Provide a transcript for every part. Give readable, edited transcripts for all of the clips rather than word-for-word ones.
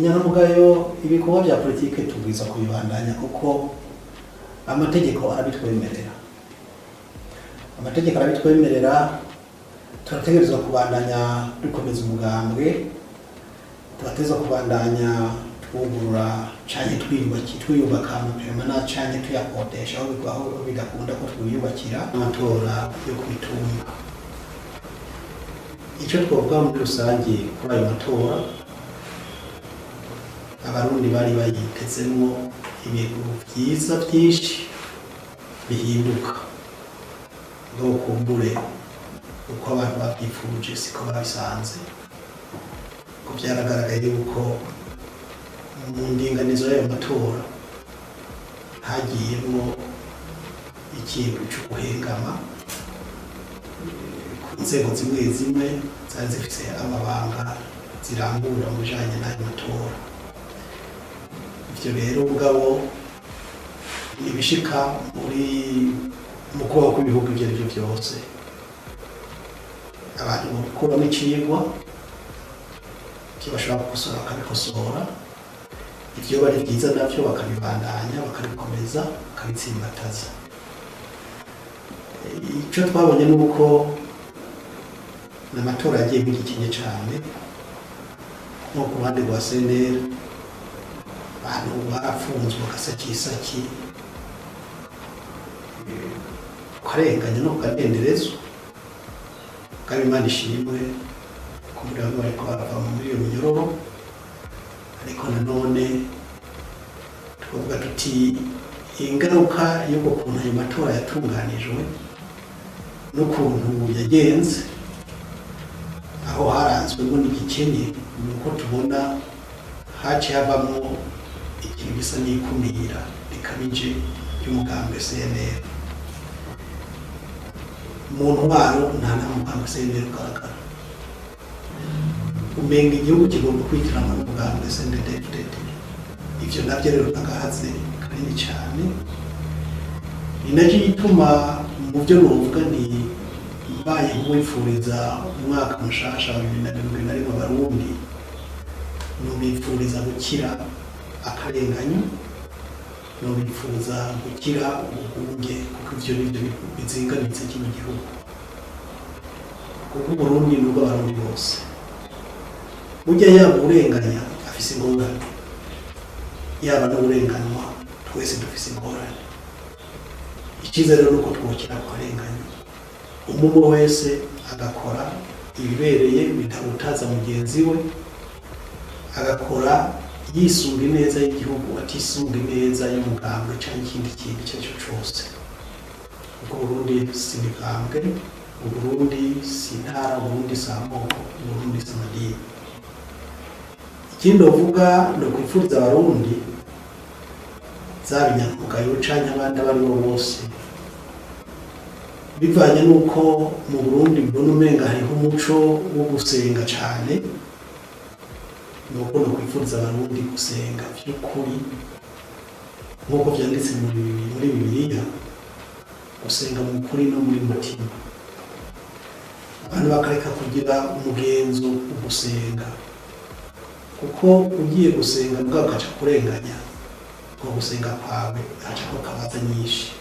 Inyangamugayo, ibikorwa bya politike tubwiza kubibandanya kuko amategeko arabitwemerera. Amategeko arabitwemerera, turategerezwa kubandanya dukomeza umugambwe, turategerezwa kubandanya twugurura canke twiyubaka ama permanence canke tuyakodesha aho bidakunda ko twiyubakira. Amatora yo ku mitumba, icyo twovuga muri rusange kuri ayo matora, Abarundi bari bayitezemwo ibintu vyiza vyinshi bihinduka, ngo kumbure uko abantu bavyifuje siko babisanze, ko vyaragaragaye yuko mu ndinganizo y'ayo matora hagiyemwo ikintu co guhengama ku nzego zimwe zimwe zari zifise amabanga zirangura mu bijanye n'ayo matora. Ivyo rero mugabo ibishika muri mu kubaho kw'ibihugu ivyo arivyo vyose, abantu bobikuramo icigwa, ivyo bashobora gukosora bakabikosora, ivyo bari vyiza navyo bakabibandanya, bakabikomeza, bakabitsimbataza. Ico twabonye ni uko n'amatora yagiye igikenye cane. Nko ku ruhande rwa CNL, abantu barapfunzwe agasakisaki, ukarenganya no kukadenderezo. Kandi Imana ishimwe kumbura bamwe bariko barava muri iyo minyororo. Ariko nanone twavuga tuti ingaruka y'uko kuntu ayo matora yatunganijwe n'ukuntu yagenze, aho haranzwemo n'igikenye, ni uko tubona haciye havamwo ikintu gisa n'ikumira rikabije ry'umugambwe CNL mu ntwaro. Nta na mugambwe CNL ugaragara, umenga igihugu kigomba kwitirana n'umugambwe CNDD-FDD. Ivyo navyo rero nagahaze kanini cyane. Ni nacyo gituma mu byo novuga nti mbaye nk'uwifuriza umwaka mushasha wa 2021 Abarundi, nobifuriza gukira akarenganyo, nobipfuza gukira ubugunge, kuko ivyo nivyo bizingamitse kino gihugu. Kuko Uburundi ni ubw'Abarundi bose. Burya yaba urenganya afise ingorane, yaba n'uburenganwa, twese dufise ingorane. Icyiza rero nuko twokira akarenganya, umwe wese agakora ibibereye bitahutaza mugenzi we, agakora yisunga ineza y'igihugu, atisunga ineza y'umugambwe cyangwa ikindi kintu icyo ari cyo cyose. Kuko Uburundi si imigambwe, Uburundi si intara, Uburundi si amoko, Uburundi si amadini. Ikindi uvuga ni ukwifuriza Abarundi, zaba inyankamugayo canke abandi abo ari bo bose, bivanye n'uko mu Burundi mbona umenga hariho umuco wo gusenga cane, ni uko nokwifuriza Abarundi gusenga vy'ukuri nk'uko vyanditse muri Bibiliya, gusenga mu kuri no muri mutima, abantu bakareka kugira umugenzo wo gusenga. Kuko ugiye gusenga mbwa ukaca kurenganya, ngo gusenga kwawe hacako kabaza nyinshi.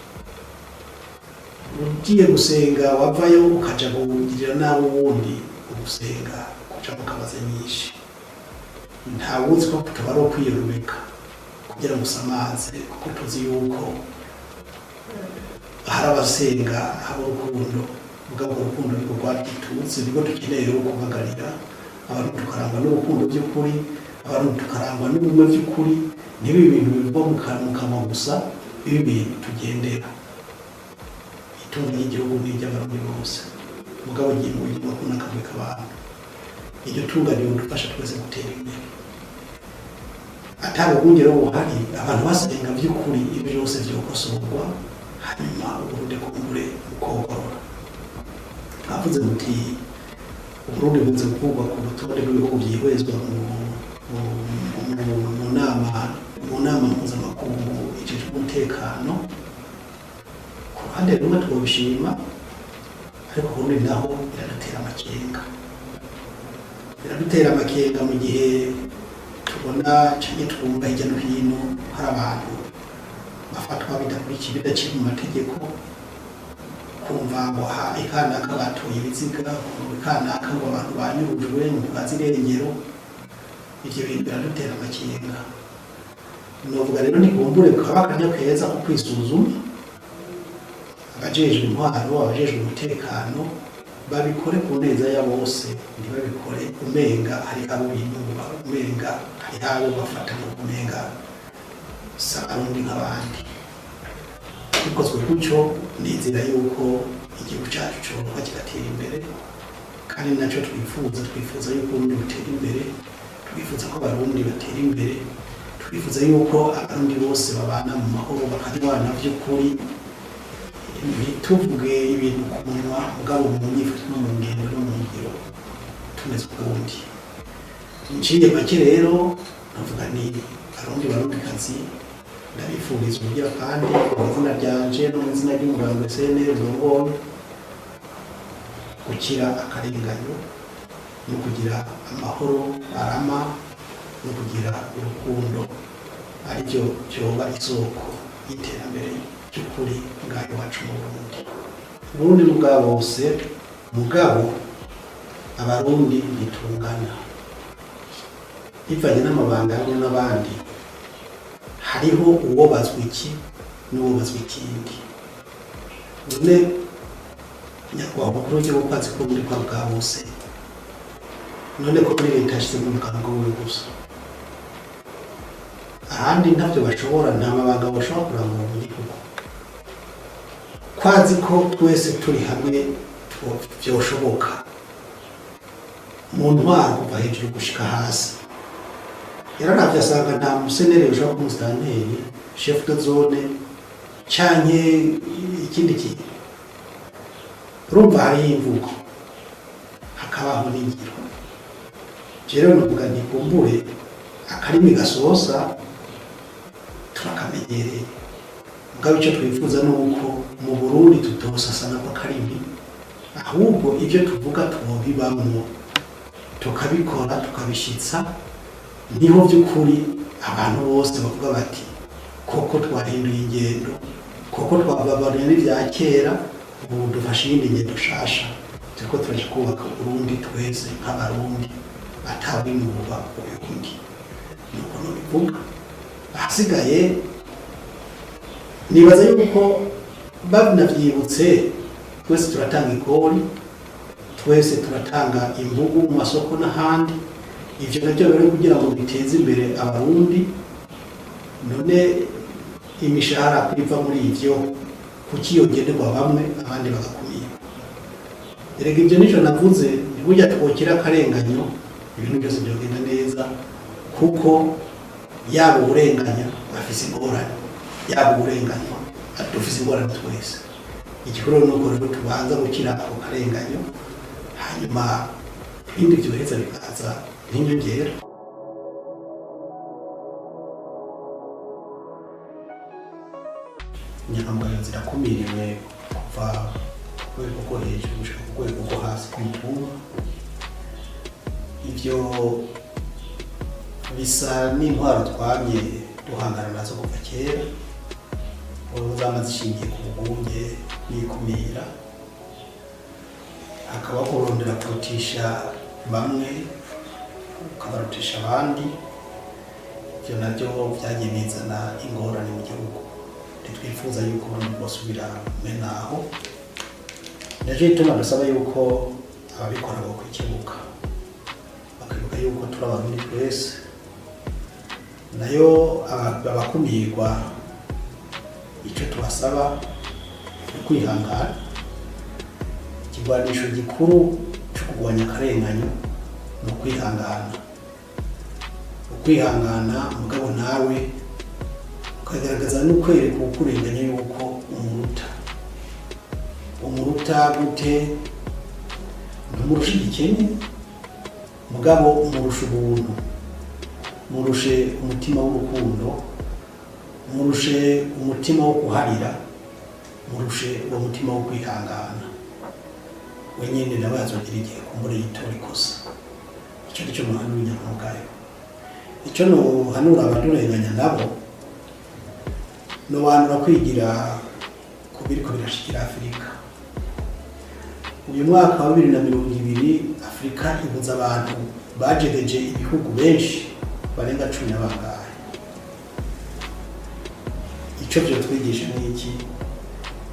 Ugiye gusenga wavayo ukaja kugirira nabi uwundi, ugusenga kucako kabaza nyinshi. Ntawuzi ko kutoba ari ukwiyorobeka kugira ngo usamaze, kuko tuzi yuko hari abasenga haba urukundo. Mugabo urwo rukundo nirwo rwatutse, nirwo dukeneye rero kubagarira. Abantu tukarangwa n'urukundo by'ukuri, abantu tukarangwa n'ubumwe by'ukuri, ntibibe ibintu bivugwa mu kanwa gusa, bibe ibintu tugendera. Itunga ry'igihugu ni iry'Abarundi bose, mugabo ryimugirwa ko n'akamwe k'abantu. Iryo tunga ridufasha twese gutera imbere. Ata bugunge rero buhari, abantu basenga by'ukuri, ibyo byose vyokosorwa, hanyuma Uburundi kumbure bukogorora. Twavuze muti Uburundi bunze gukurwa ku rutonde rw'ibihugu vyihwezwa mu nama mpuzamakungu ijejwe umutekano. Ku ruhande rumwe twobishima, ariko ku rundi naho biradutera amakenga. Biradutera amakenga mu gihe Tubona canke twumva hirya no hino hari abantu bafatwa bidakurikiye, bidaciye mu mategeko, kumva ngo ha ikanaka batoye ibiziga, kumva ikanaka ngo abantu banyurujwe ntibazi irengero. Ivyo bintu biradutera amakenga. Novuga rero ntikumbure kaba akanya keza ko kwisuzuma. Abajejwe intwaro, abajejwe umutekano babikore ku neza ya bose, ntibabikore umenga hari abo binuba, umenga hari abo bafata ngo umenga si Abarundi nk'abandi. Bikozwe gutyo, nizera yuko igihugu cyacu coroha kigatera imbere, kandi nacyo twifuza. Twifuza yuko Uburundi butera imbere, twifuza ko Abarundi batera imbere, twifuza yuko Abarundi bose babana mu mahoro, bakanywana vy'ukuri. Ntituvuge ibintu ku munwa, mugabo mu nyifato no mu ngendo no mu ngiro tumeze ukundi. Nciye make rero navuga ni Abarundi, Barundikazi, ndabifuriza ubugira kandi mu izina ryanje no mu izina ry'umugambwe CNL ndongoye gukira akarenganyo no kugira amahoro arama no kugira urukundo, aribyo byoba isoko y'iterambere ry'ukuri ngaho iwacu mu Burundi. Uburundi ni ubwa bose, mugabo Abarundi ntitungana bivanye n'amabanga hamwe n'abandi. Hariho uwobazwa iki n'uwobazwa ikindi. None nyakubahwa umukuru w'igihugu ko azi ko muri kwa bwa bose, none ko muri leta yashyizemo umugambi wiwe gusa, ahandi ntavyo bashobora, nta mabanga bashobora kurangura mu gihugu, ko azi ko twese turi hamwe vyoshoboka mu ntwaro kuva hejuru gushika hasi? Yararavye asanga nta musenere ushobora kuba umusitanteri, chef de zone canke ikindi kintu. Urumva hariho imvugo hakabaho n'ingiro. Rero novuga ntikumbure akarimi gasosa turakamenyereye, mugabo icyo twifuza ni uko mu Burundi tutosasana kw'akarimi, ahubwo ibyo tuvuga twobibamwo, tukabikora, tukabishitsa. Niho by'ukuri abantu bose bavuga bati: "Koko twahinduye ingendo, koko twababariye n'ibya kera, ubu dufashe iyindi ngendo shasha, turiko turaja kubaka Uburundi twese nk'Abarundi, atawinuba uyundi." Nuko nobivuga. Ahasigaye nibaza yuko banavyibutse, twese turatanga ikori, twese turatanga imbugu mu masoko n'ahandi. Ivyo navyo rero kugira ngo biteze imbere Abarundi. None imishahara kwiva muri ivyo, kuki yogenerwa bamwe abandi bagakumira? Erega ibyo nico navuze, ntiburya twokira akarenganyo, ibintu byose byogenda neza, kuko yaba uburenganya afise ingorane, yaba uburenganywa dufise ingorane twese. Igikuru ni uko rero tubanza gukira ako karenganyo, hanyuma ibindi vyoheza bikaza nk'inyongera. Inyangamugayo zirakumiriwe kuva ku rwego rwo hejuru gushika ku rwego rwo hasi ku mutumba. Ivyo bisa n'intwaro twamye duhangana nazo kuva kera, ubu zama zishingiye ku bugunge n'ikumira, hakaba kurondera kurutisha bamwe ukabarutisha abandi. Ivyo navyo vyagiye bizana ingorane mu gihugu. Ntitwifuza yuko Uburundi bwosubira mwene aho. Naco gituma dusaba yuko ababikora bokwikebuka, bakibuka yuko turi Abarundi twese. Nayo abakumirwa, ico tubasaba ni kwihangana. Ikigwanisho gikuru co kurwanya akarenganyo ni ukwihangana. Ukwihangana, mugabo nawe ukagaragaza no kwereka uwukurenganya yuko umuruta. Umuruta gute? Ntumurusha igikene, mugabo umurusha ubuntu, murushe umutima w'urukundo, murushe umutima wo kuharira, murushe uwo mutima wo kwihangana. We nyene nawe azogira igihe kumbure yitora ikosa. Ico nico muhanura inyankamugayo. Icyo nohanura abadurenganya nabo, nobanura kwigira ku biriko birashikira Afurika. Uyu mwaka wa 2020, Afurika ibuza abantu bajegeje ibihugu benshi barenga cumi na bangahe. Icyo vyotwigisha ni iki?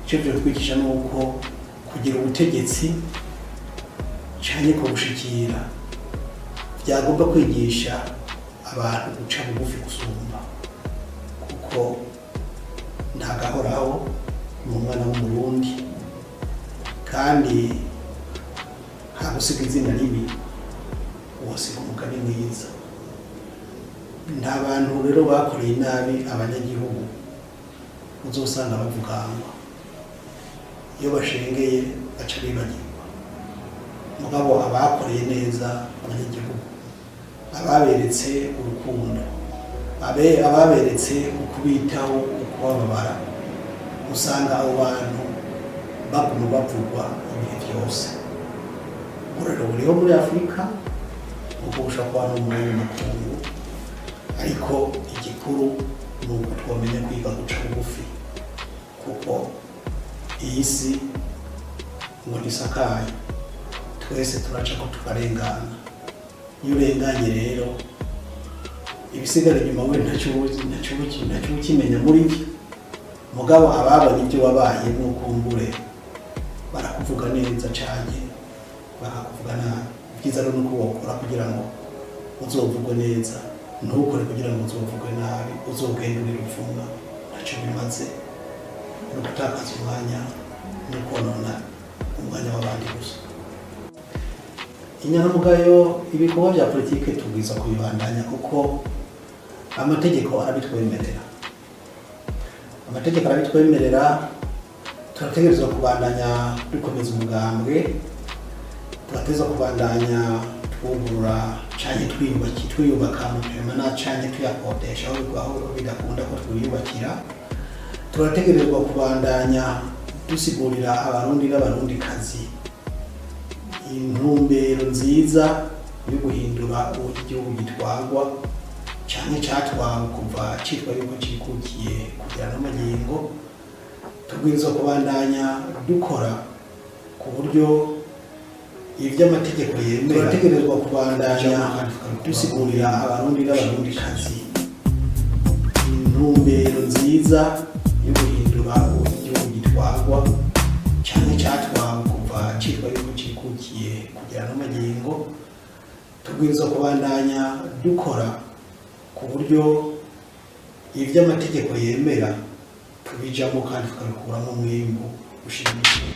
Icyo vyotwigisha ni uko kugira ubutegetsi canke kubushikira byagomba kwigisha abantu guca bugufi gusumba, kuko ntagahoraho ni umwana w'Umurundi, kandi nta gusiga izina ribi wosiga umugani mwiza. Nta bantu rero bakoreye nabi abanyagihugu uzosanga bavugangwa. Iyo bashengeye baca bibagirwa. Mugabo abakoreye neza abanyagihugu, ababeretse urukundo, ababeretse ukubitaho, ukubababara, usanga abo bantu baguma bavugwa ibihe byose. Uburero buriho muri Afurika kuko bushobora kuba no mu yandi makungu, ariko igikuru ni uko twamenya kwiga guca bugufi, kuko iyi si ngo ntisakaye, twese turaca ko tukarengana. Iyo urenganye rero, ibisigara inyuma we ntacyo ukimenya muri byo. Mugabo ababonye ibyo wabaye n'ukumbure barakuvuga neza cyane, bakakuvuga nabi. Ibyiza rero nuko wokora kugira ngo uzovugwe neza, ntukore kugira ngo uzovugwe nabi, uzogende uri ruvumwa. Ntacyo bimaze, ni ugutakaza umwanya no konona umwanya w'abandi gusa. Inyangamugayo, ibikorwa bya politike tubwiza kubibandanya kuko amategeko arabitwemerera. Amategeko arabitwemerera. Turategerezwa kubandanya dukomeza umugambwe, turategerezwa kubandanya twugurura canke twiyubaka mu permanent canke tuyakodesha aho bidakunda ko twiyubakira. Turategerezwa kubandanya dusigurira Abarundi n'Abarundikazi intumbero nziza yo guhindura uburyo igihugu gitwarwa canke catwawe kuva citwa yuko cikukiye kugera n'amagingo. Tubwirizwa kubandanya dukora ku buryo ivy'amategeko yemera. Turategerezwa kubandanya dusigurira Abarundi n'Abarundikazi intumbero nziza yo guhindura uburyo igihugu gitwarwa canke catwawe kuva citwa yuko cikukiye kugera n'amagingo. Tubwirizwa kubandanya dukora ku buryo ivy'amategeko yemera tubijamo kandi tukabikuramo umwimbu ushimishije.